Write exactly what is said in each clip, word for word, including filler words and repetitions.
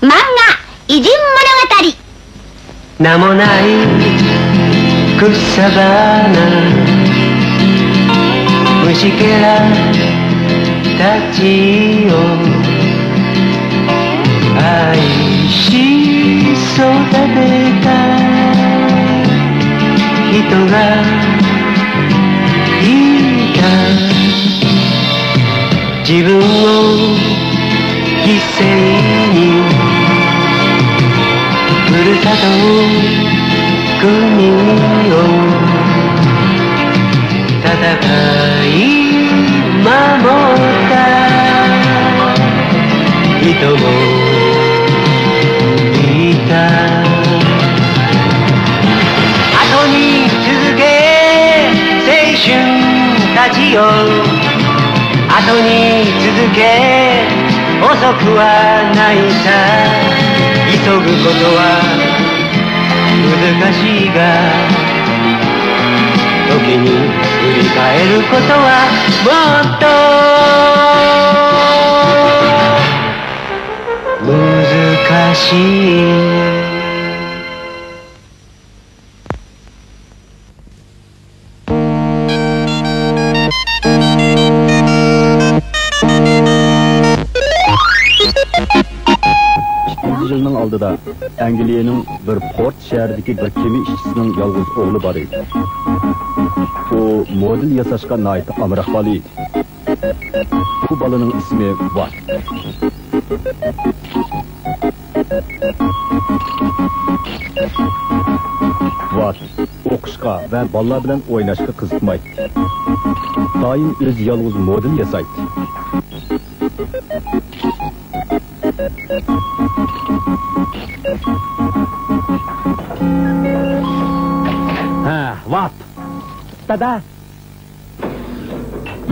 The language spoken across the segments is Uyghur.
漫画偉人物語。名もない草花、虫けらたちを愛し育てた人がいた。自分を犠牲にふるさと国を戦い守った人もいた。後に続け青春たちよ、後に続け、遅くはないさ。急ぐことは難しいが、時に振り返ることはもっと難しい。ئىككى يۈز يىلنىڭ ئالدىدا ئەنگلىيەنىڭ بىر پورت شەھىرىدىكى بىر كېمە ئىشچىسىنىڭ يالغۇز ئوغلى بار ئىدى. ئۇ مودېل ياساشقا ناھايىتى ئامراق بالا ئىدى. بۇ بالىنىڭ ئىسمى ۋات. ۋات ئوقۇشقا ۋە بالىلار بىلەن ئويناشقا قىزىقمايتتى. دائىم ئۆزى يالغۇز مودېل ياسايتتى. ھە، ۋات. دادا.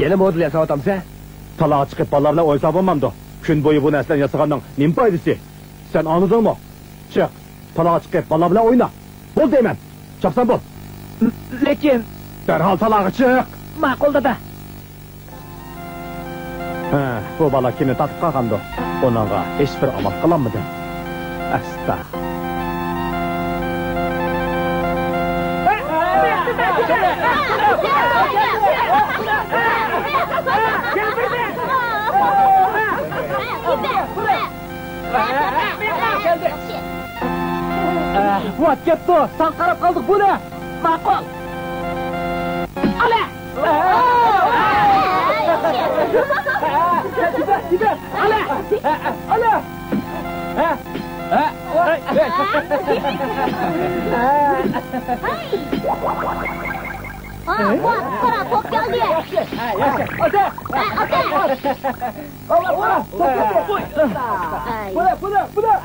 يەنە مودېل ياساۋاتامسەن؟ تالاغا چىقىپ بالىلار بىلەن ئوينىسا بولمامدۇ؟ كۈن بويى بۇ نەرسىلەرنى ياسىغاننىڭ نېمە پايدىسى؟ سەن ئاڭلىدىڭمۇ؟ چىق، تالاغا چىقىپ بالىلار بىلەن ئوينا. بول دەيمەن. چاپسان بول. لېكىن. دەرھال تالاغا چىق. ماقۇل، دادا. ھە، بۇ بالا كېمىنى تارتىپ قالغاندۇ؟ ئۇنىڭغا ھېچبىر ئامال قىلالمىدىم. ئەستا. ۋات كەپتۇ، ساڭا قاراپ قالدۇق، بۇنى. ماقۇل. ئالە! ئالە! ئالە! ھە؟ ھە؟ ھە؟ ھە؟ ھە؟ ۋات، قارا، توپ كەلدى. ھە، ياخشى. ئاتا! ھە، ئاتا!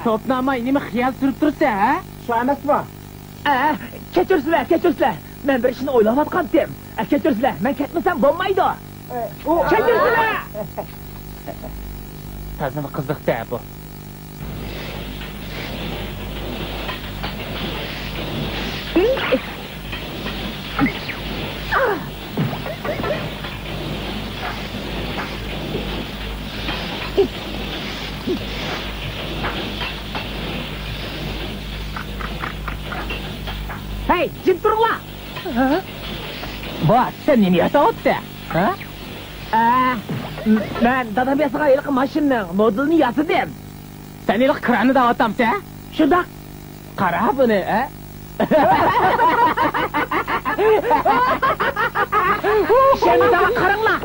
توپنى ئالماي نېمە خىيال سۈرۈپ تۇرىسەن، ھە؟ شۇ ئەمەسمۇ؟ ئە، كەچۈرسىلە، كەچۈرسىلە. مەن بىر ئىشنى ئويلاۋاتقانتىم. ئە، كەچۈرسىلە، مەن كەتمىسەم بولمايدۇ. ئۇ، كەچۈرسىلە! تازىمۇ قىزىق-دە بۇ. ھەي، جىم تۇرۇڭلار! ۋات، سەن نېمە ياساۋاتىسەن؟ ھە؟ ئە، مەن دادام ياسىغان ھېلىقى ماشىنىنىڭ مودېلىنى ياسىدىم. سەن ھېلىقى كراننى دەۋاتامسەن؟ شۇنداق. قارا بۇنى، ھە؟ ئىشەنمىسەڭلار قاراڭلار.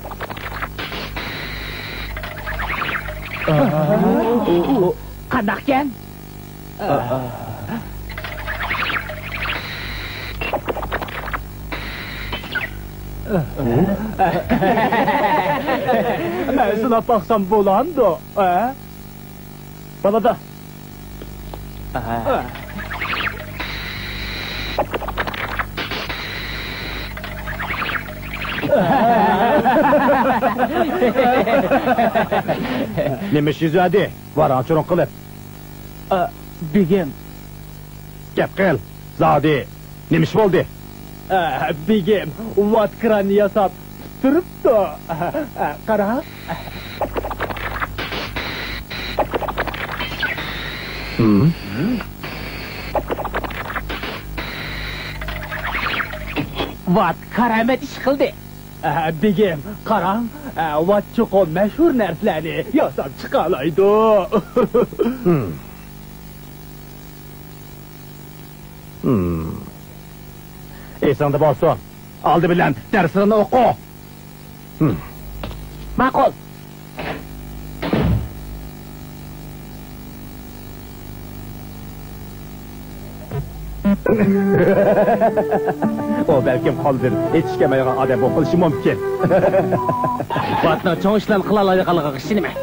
قانداقكەن؟ مەن سىناپ باقسام بولامدۇ، ھە؟ بالىدا. نېمە ئىش يۈز بەردى؟ ۋاراڭ-چۇرۇڭ قىلىپ. ئا، بېگىم. گەپ قىل، زادى. نېمە ئىش بولدى؟ ئا، بېگىم، ۋات كراننى ياساپ پۈتتۈرۈپتۇ. ئا، قارا. ۋات كارامەت ئىش قىلدى. ئە، بېگىم، قاراڭ، ئە، ۋات چوقۇم مەشھۇر نەرسىلەرنى ياساپ چىقالايدۇ. ئېسىڭدە بولسۇن، ئالدى بىلەن دەرسلىرىنى ئوقۇ. ماقۇل. ئۇ بەلكىم قولىدىن ھېچ ئىش كەلمەيدىغان ئادەم بولۇپ قېلىشى مۇمكىن. ۋاتنىڭ چوڭ ئىشلارنى قىلالايدىغانلىقىغا ئىشىنىمەن.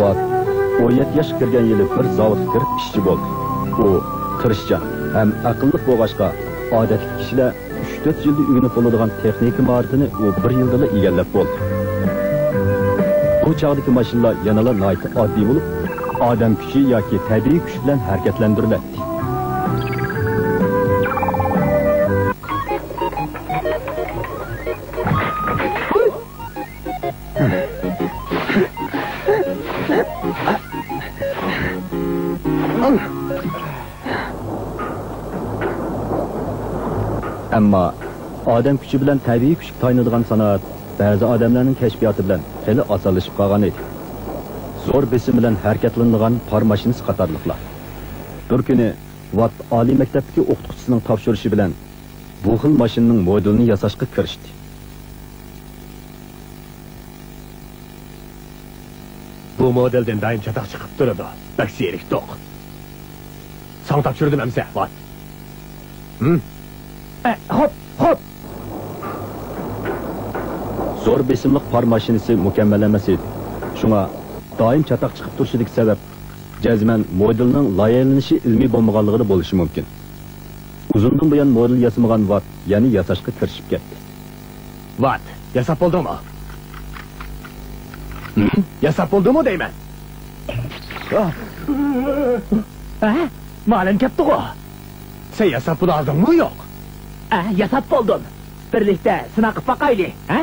ۋات ئون يەتتە ياشقا كىرگەن يىلى بىر زاۋۇتقا كىرىپ ئىشچى بولدى. ئۇ تىرىشچان ھەم ئەقىللىق بولغاچقا، ئادەتتىكى كىشىلەر ئۈچ-تۆت يىلدا ئۆگىنىپ بولىدىغان تېخنىكا ماھارىتىنى ئۇ بىر يىلدىلا ئىگىلەپ بولدى. بۇ چاغدىكى ماشىنىلار يەنىلا ناھايىتى ئاددىي بولۇپ، ئادەم كۈچى ياكى تەبىئىي كۈچ بىلەن ھەرىكەتلەندۈرۈلەتتى. ئەمما ئادەم كۈچى بىلەن تەبىئىي كۈچكە تايىنىدىغان سانائەت بەزى ئادەملەرنىڭ كەشپىياتى بىلەن خېلى ئاسانلىشىپ قالغان ئىدى. زور بېسىم بىلەن ھەرىكەتلىنىدىغان پار ماشىنىسى قاتارلىقلار. بىر كۈنى ۋات ئالىي مەكتەپتىكى ئوقۇتقۇچىسىنىڭ تاپشۇرۇشى بىلەن بۇ خىل ماشىنىنىڭ مودېلىنى ياساشقا كىرىشتى. بۇ مودېلدىن دائىم چاتاق چىقىپ تۇرىدۇ. بەك زېرىكتۇق. ساڭا تاپشۇردۇم ئەمىسە، ۋات. ھىم؟ ئە، خوپ، خوپ. زور بېسىملىق پار ماشىنىسى مۇكەممەل ئەمەس ئىدى. شۇڭا دائىم چاتاق چىقىپ تۇرۇشىدىكى سەۋەب جەزمەن مودېلنىڭ لايىھەلىنىشى ئىلمىي بولمىغانلىقىدا بولۇشى مۇمكىن. ئۇزۇندىن بۇيان مودېل ياسىمىغان ۋات يەنە ياساشقا كىرىشىپ كەتتى. ۋات، ياساپ بولدۇڭمۇ؟ ھىم؟ ياساپ بولدۇڭمۇ دەيمەن؟ ھە؟ مالىم كەپتىغۇ. سەن ياساپ بولالدىڭمۇ يوق؟ ھە، ياساپ بولدۇم. بىرلىكتە سىناق قىپ باقايلى، ھە؟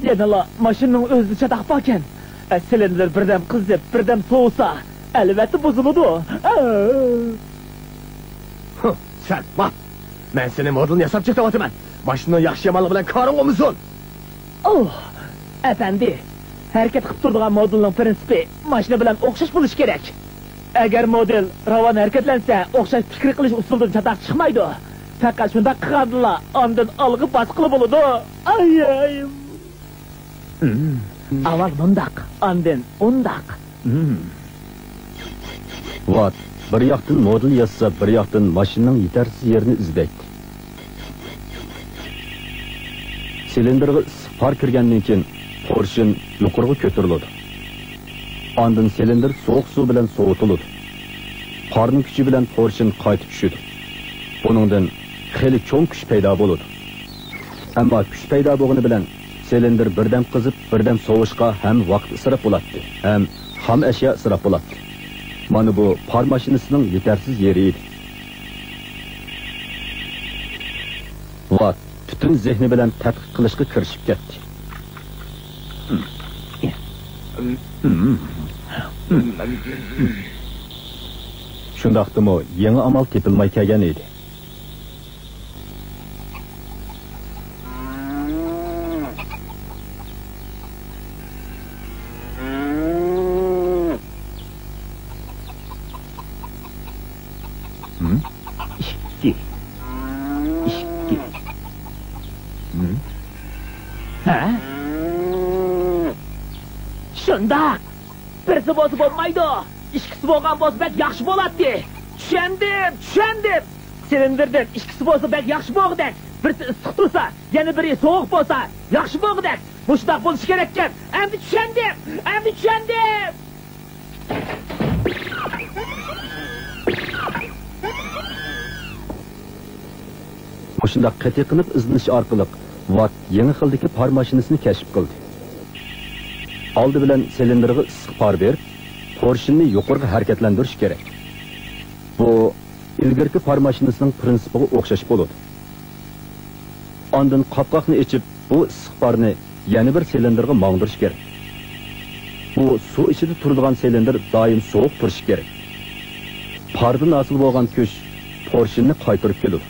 يەنىلا ماشىنىنىڭ ئۆزىدە چاتاق باركەن. سىلىندىر بىردەم قىزىپ، بىردەم سوۋۇسا، ئەلۋەتتە بۇزۇلىدۇ. ھە، سەن ۋات! مەن سېنى مودېلنى ياساپ چېتىۋاتىمەن. ماشىنىنىڭ ياخشى-يامانلىقى بىلەن كارىڭ بولمىسۇن! ئوھ، ئەپەندى، ھەرىكەت قىلىپ تۇرىدىغان مودېلنىڭ پىرىنسىپى ماشىنا بىلەن ئوخشاش بولۇشى كېرەك. ئەگەر مودېل راۋان ھەرىكەتلەنسە، ئوخشاش پىكىر قىلىش ئۇسۇلىدىن چاتاق چىقمايدۇ. پەقەت شۇنداق قىلغاندىلا ئاندىن ئالغا باسقىلى بولىدۇ. ئاي، ئاي. ئاۋۋال مۇنداق، ئاندىن ئۇنداق. ۋات، بىر ياقتىن مودېل ياسىسا، بىر ياقتىن ماشىنىنىڭ يېتەرسىز يېرىنى ئىزدەيتتى. سىلىندىرغا ئىسسىق پار كىرگەندىن كېيىن، پورشىن يۇقىرىغا كۆتۈرۈلىدۇ. ئاندىن سىلىندىر سوغۇق سۇ بىلەن سوۋۇتۇلىدۇ. پارنىڭ كۈچى بىلەن پورشىن قايتا چۈشىدۇ. بۇنىڭدىن خېلى چوڭ كۈچ پەيدا بولىدۇ. ئەمما كۈچ پەيدا بولغىنى بىلەن سىلىندىر بىردەم قىزىپ، بىردەم سوۋۇشقا ھەم ۋاقىت ئىسراپ بولاتتى، ھەم خام ئەشيا ئىسراپ بولاتتى. مانا بۇ پار ماشىنىسىنىڭ يېتەرسىز يېرى ئىدى. ۋات پۈتۈن زېھنى بىلەن تەتقىق قىلىشقا كىرىشىپ كەتتى. شۇنداقتىمۇ يېڭى ئامال تېپىلماي كەلگەن ئىدى. ھىم؟ ئىككى. ئىككى. ھىم؟ ھە؟ شۇنداق. بىرسى بولسا بولمايدۇ. ئىككىسى بولغان بولسا بەك ياخشى بولاتتى. چۈشەندىم، چۈشەندىم. سىلىندىردىن ئىككىسى بولسا بەك ياخشى بولغۇدەك. بىرسى ئىسسىق تۇرسا، يەنە بىرى سوغۇق بولسا ياخشى بولغۇدەك. مۇشۇنداق بولۇشى كېرەككەن. ئەمدى چۈشەندىم، ئەمدى چۈشەندىم. مۇشۇنداق قېتىق قىلىپ ئىزدىنىش ئارقىلىق ۋات يېڭى خىلدىكى پار ماشىنىسىنى كەشىپ قىلدى. ئالدى بىلەن سىلىندىرغا ئىسسىق پار بېرىپ، پورشىننى يۇقىرىغا ھەرىكەتلەندۈرۈش كېرەك. بۇ ئىلگىرىكى پار ماشىنىسىنىڭ پىرىنسىپىغا ئوخشاش بولىدۇ. ئاندىن قاپقاقنى ئېچىپ، بۇ ئىسسىق پارنى يەنە بىر سىلىندىرغا ماڭدۇرۇش كېرەك. بۇ سۇ ئىچىدە تۇرىدىغان سىلىندىر دائىم سوغۇق تۇرۇشى كېرەك. پاردىن ھاسىل بولغان كۈچ پورشىننى قايتۇرۇپ كېلىدۇ.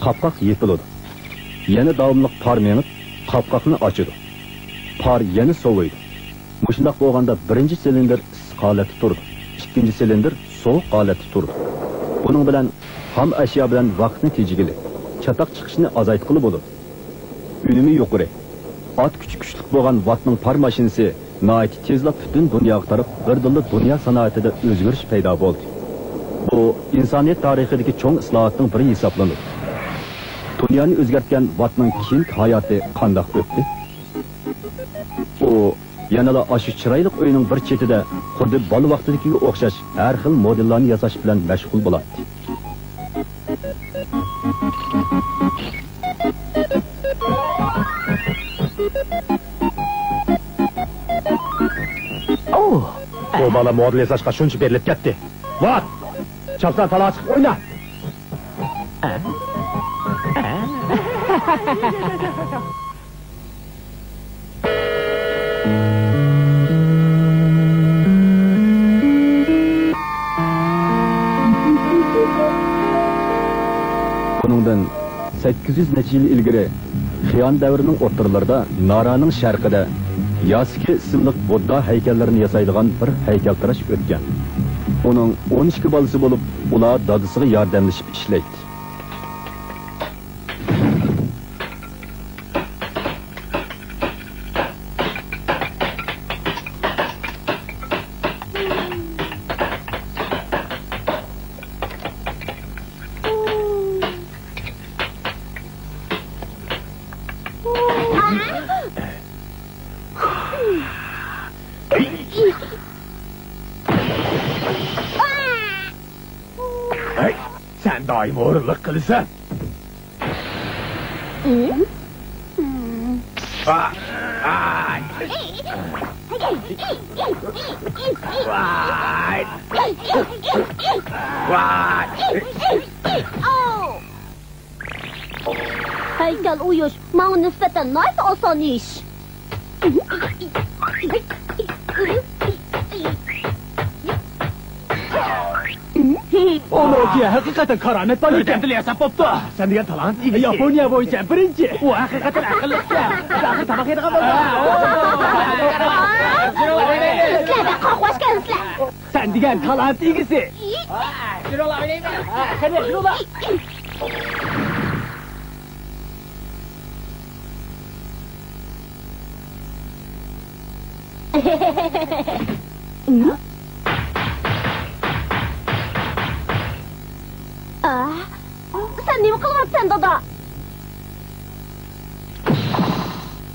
قاپقاق يېپىلىدۇ. يەنە داۋاملىق پار مېڭىپ، قاپقاقنى ئاچىدۇ. پار يەنە سوۋۇيدۇ. مۇشۇنداق بولغاندا بىرىنچى سىلىندىر ئىسسىق ھالەتتە تۇرىدۇ. ئىككىنچى سىلىندىر سوغۇق ھالەتتە تۇرىدۇ. بۇنىڭ بىلەن خام ئەشيا بىلەن ۋاقىتنى تېجىگىلى، چاتاق چىقىشنى ئازايتقىلى بولىدۇ. ئۈنۈمى يۇقىرى. ئات كۈچى كۈچلۈك بولغان ۋاتنىڭ پار ماشىنىسى ناھايىتى تېزلا پۈتۈن دۇنياغا تارىپ، بىردىنلا دۇنيا سانائىتىدە ئۆزگىرىش پەيدا بولدى. بۇ ئىنسانىيەت تارىخىدىكى چوڭ ئىسلاھاتنىڭ بىرى ھېسابلىنىدۇ. دۇنيانى ئۆزگەرتكەن ۋاتنىڭ كېيىنكى ھاياتى قانداق ئۆتتى؟ ئۇ يەنىلا ئاشۇ چىرايلىق ئۆينىڭ بىر چېتىدە خۇددى بالا ۋاقتىدىكىگە ئوخشاش ھەر خىل مودېللارنى ياساش بىلەن مەشغۇل بولاتتى. بۇ بالا مودېل ياساشقا شۇنچە بېرىلىپ كەتتى. ۋات! چاپسان تالاغا چىقىپ ئوينا! بۇنىڭدىن سەككىز يۈز نەچچە يىل ئىلگىرى خىيان دەۋرىنىڭ ئوتتۇرىلىرىدا نارانىڭ شەرقىدە ياسىكى ئىسىملىق بۇددا ھەيكەللىرىنى ياسايدىغان بىر ھەيكەلتىراش ئۆتكەن. ئۇنىڭ ئون ئىككى بالىسى بولۇپ، ئۇلار دادىسىغا ياردەملىشىپ ئىشلەيتتى. ھەي، سەن دائىم ھورۇنلۇق قىلىسەن. ھەيكەل ئويۇش ماڭا نىسبەتەن ناھايىتى ئاسان ئىش. ئۇنىڭكى ھەقىقەتەن كارامەت بار ئىكەن. بىردەمدىلا ياساپ بوپتۇ. سەن دېگەن تالانت ئىگىسى. ياپونىيە بويىچە بىرىنچى. ئۇ ھەقىقەتەن ئەقىللىق ئىكەن. ئاخىر تاماق يەيدىغان بولدى. سىلەر بەك قورقۇۋاتقانسىلەر. سەن دېگەن تالانت ئىگىسى. يۈرۈڭلار، ئوينايمىز. قېنى، يۈرۈڭلار. ئا، سەن نېمە قىلىۋاتىسەن، دادا؟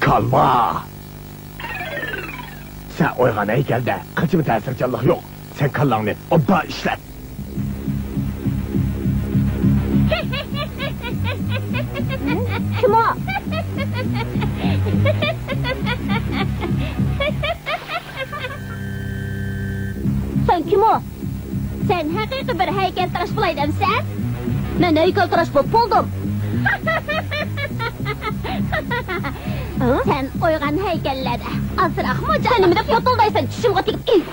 كالما! سەن ئويغان ھەيكەلدە قىلچىمۇ تەسىرچانلىق يوق. سەن كاللاڭنى ئوبدان ئىشلەت. كىم ئۇ؟ سەن كىم ئۇ؟ سەن ھەقىقىي بىر ھەيكەلتىراش بولاي دەمسەن؟ مەن ھەيكەلتىراش بولۇپ بولدۇم. سەن ئويغان ھەيكەللەردە ئازراقمۇ جان. سەن نېمە دەپ يوتۇلدايسەن؟ چىشىمغا تېگىپ.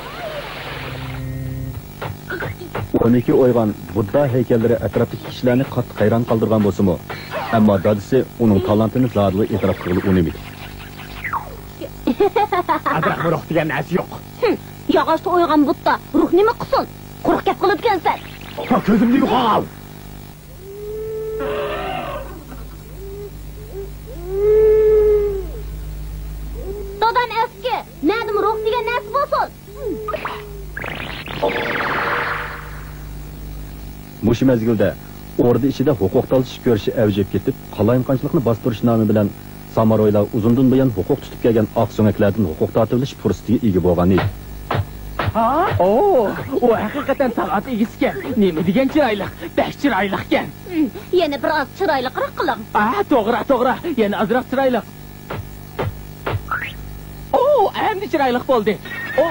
ئون ئىككى ئويغان بۇددا ھەيكەللىرى ئەتراپتىكى كىشىلەرنى قاتتىق ھەيران قالدۇرغان بولسىمۇ، ئەمما دادىسى ئۇنىڭ تالانتىنى زادىلا ئېتىراپ قىلغىلى ئۇنىمىدى. ئازراقمۇ روھ دېگەن نەرسە يوق. ھىم، ياغاچتا ئويغان بۇددا روھ نېمە قىلسۇن؟ قۇرۇق گەپ قىلىدىكەنسەن. ھا، كۆزۈمدىن يوقال! دادام ئەسكى، نەدىمۇ روھ دېگەن نەرسە بولسۇن؟ مۇشۇ مەزگىلدە ئوردا ئىچىدە ھوقۇق تالىشىش كۈرىشى ئەۋجىگە كېتىپ، قالايمىقانچىلىقنى باستۇرۇش نامى بىلەن سامارايلار ئۇزۇندىن بۇيان ھوقۇق تۇتۇپ كەلگەن ئاقسۆڭەكلەردىن ھوقۇق تارتىۋېلىش پۇرسىتىگە ئىگە بولغان ئىدى. ھا؟ ئو، ئۇ ھەقىقەتەن تاغ ئات ئىگىسىكەن. نېمە دېگەن چىرايلىق، بەك چىرايلىقكەن. ھىم، يەنە بىر ئاز چىرايلىقراق قىلىڭ. ئا، توغرا، توغرا، يەنە ئازراق چىرايلىق. ئو، ئەمدى چىرايلىق بولدى. ئو.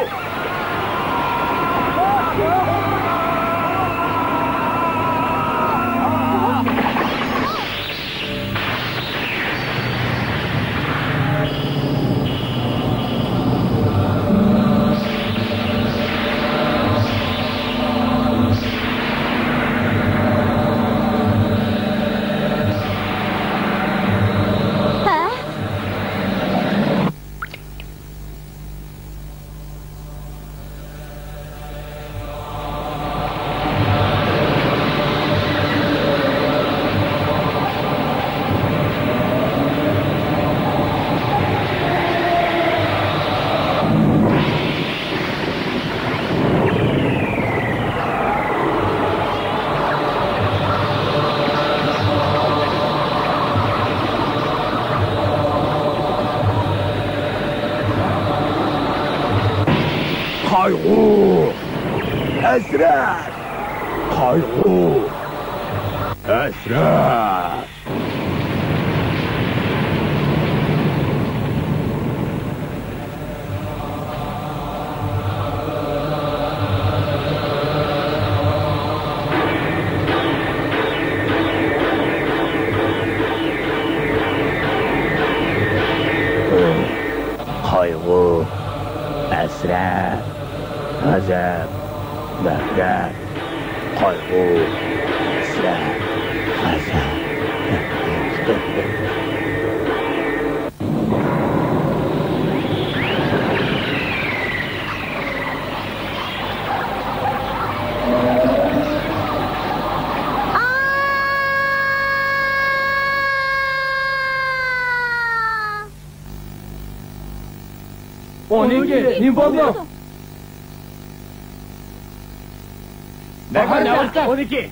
قايغۇ، ھەسرەت، قايغۇ، ھەسرەت. قايغۇ، ھەسرەت، غەزەپ، نەپرەت، قايغۇ، ھەسرەت، غەزەپ، نەپرەت. ئون ئىككى، نېمە بولدى؟ نەۋەتتە ئون ئىككى.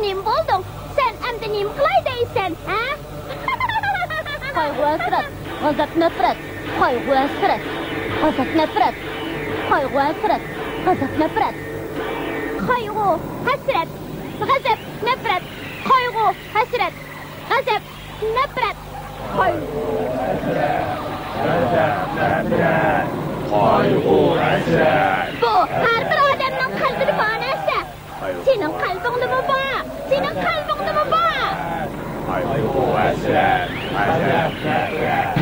نېمە بولدۇڭ؟ سەن ئەمدى نېمە قىلاي دەيسەن، ھە؟ قايغۇ-ھەسرەت، غەزەپ-نەپرەت، قايغۇ-ھەسرەت، غەزەپ-نەپرەت، قايغۇ-ھەسرەت، غەزەپ-نەپرەت. قايغۇ، ھەسرەت، غەزەپ، نەپرەت، قايغۇ، ھەسرەت، غەزەپ، نەپرەت، قايغۇ. قايغۇ، ھەسرەت. بۇ ھەر بىر ئادەمنىڭ قەلبىدە بار نەرسە. سېنىڭ قەلبىڭدىمۇ بار؟ سېنىڭ قەلبىڭدىمۇ بار؟ قايغۇ، ھەسرەت، غەزەپ، نەپرەت.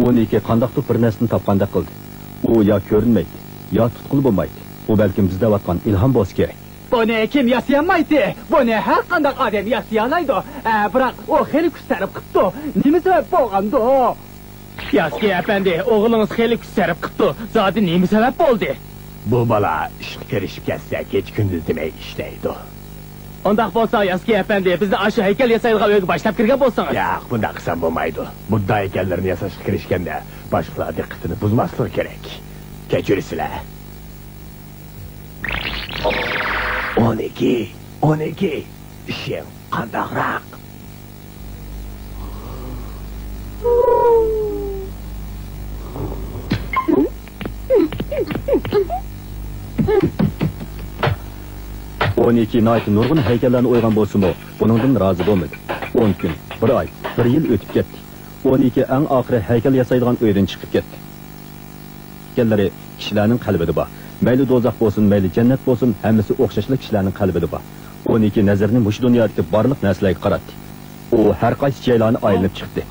ئون ئىككى قانداقتۇر بىر نەرسىنى تاپقاندەك قىلدى. ئۇ يا كۆرۈنمەيتتى، يا تۇتقىلى بولمايتتى. ئۇ بەلكىم بىز دەۋاتقان ئىلھام بولسا كېرەك. بۇنى كىم ياسىيالمايتتى؟ بۇنى ھەر قانداق ئادەم ياسىيالايدۇ. ئە، بىراق ئۇ خېلى كۈچ سەرپ قىپتۇ. نېمە سەۋەب بولغاندۇ؟ ياسكى ئەپەندى، ئوغلىڭىز خېلى كۈچ سەرپ قىپتۇ. زادى نېمە سەۋەب بولدى؟ بۇ بالا ئىشقا كىرىشىپ كەتسە، كېچە-كۈندۈز دېمەي ئىشلەيدۇ. ئۇنداق بولسا، ياسكى ئەپەندى، بىزنى ئاشۇ ھەيكەل ياسايدىغان ئۆيگە باشلاپ كىرگەن بولسىڭىز. ياق، بۇنداق قىلسام بولمايدۇ. بۇددا ھەيكەللىرىنى ياساشقا كىرىشكەندە، باشقىلار دىققىتىنى بۇزماسلىقى كېرەك. كەچۈرىسىلەر. ئون ئىككى، ئون ئىككى، ئىشىڭ قانداقراق؟ ئون ئىككى ناھايىتى نۇرغۇن ھەيكەللەرنى ئويغان بولسىمۇ، بۇنىڭدىن رازى بولمىدى. ئون كۈن، بىر ئاي، بىر يىل ئۆتۈپ كەتتى. ئون ئىككى ئەڭ ئاخىرى ھەيكەل ياسايدىغان ئۆيدىن چىقىپ كەتتى. ئىكەنلىرى كىشىلەرنىڭ قەلبىدە بار. مەيلى دوزاخ بولسۇن، مەيلى جەننەت بولسۇن، ھەممىسى ئوخشاشلا كىشىلەرنىڭ قەلبىدە بار. ئون ئىككى نەزىرىنى مۇشۇ دۇنيادىكى بارلىق نەرسىلەرگە قاراتتى. ئۇ ھەر قايسى جايلارنى ئايلىنىپ چىقتى.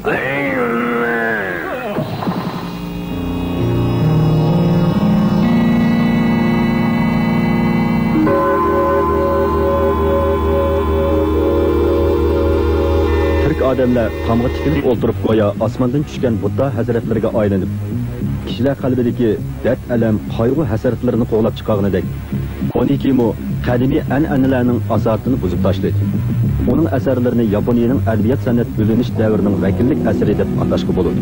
تىرىك ئادەملەر تامغا تىكىلىپ ئولتۇرۇپ، گويا ئاسماندىن چۈشكەن بۇددا ھەزرەتلىرىگە ئايلىنىپ، كىشىلەر قەلبىدىكى دەرد-ئەلەم، قايغۇ-ھەسرەتلىرىنى قوغلاپ چىقارغىنىدەك، كونىكىمۇ قەدىمىي ئەنئەنىلەرنىڭ ئاسارىتىنى بۇزۇپ تاشلىدى. ئۇنىڭ ئەسەرلىرىنى ياپونىيەنىڭ ئەدەبىيات-سەنئەت گۈللىنىش دەۋرىنىڭ ۋەكىللىك ئەسىرى دەپ ئاتاشقا بولىدۇ.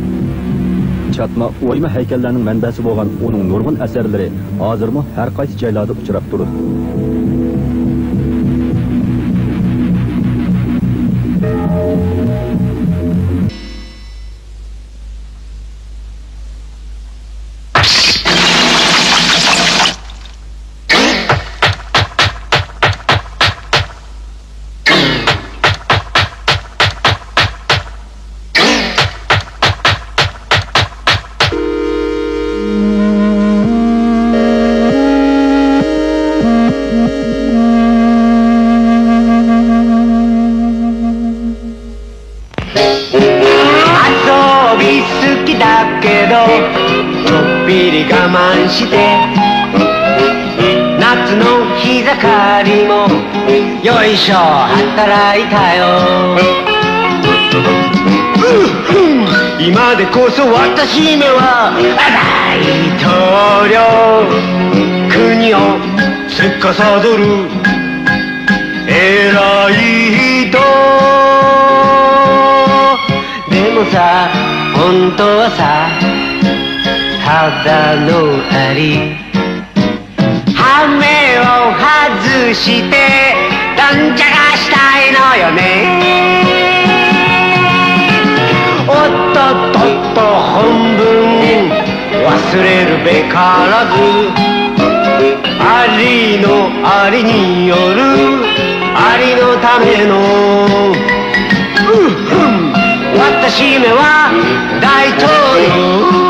چاتما ئويما ھەيكەللەرنىڭ مەنبەسى بولغان ئۇنىڭ نۇرغۇن ئەسەرلىرى ھازىرمۇ ھەر قايسى جايلاردا ئۇچراپ تۇرىدۇ.遊び好きだけど、ちょっぴり我慢して、夏の日盛りもよいしょ、働いたよ。今でこそ私めは大統領、国を司る偉い人。でもさ、本当はさ、ただのアリ。羽目を外して、頓着したいのよね。おっとっとっと、本分忘れるべからず。ありのありによるありのための、うん、うん、私めは大統領。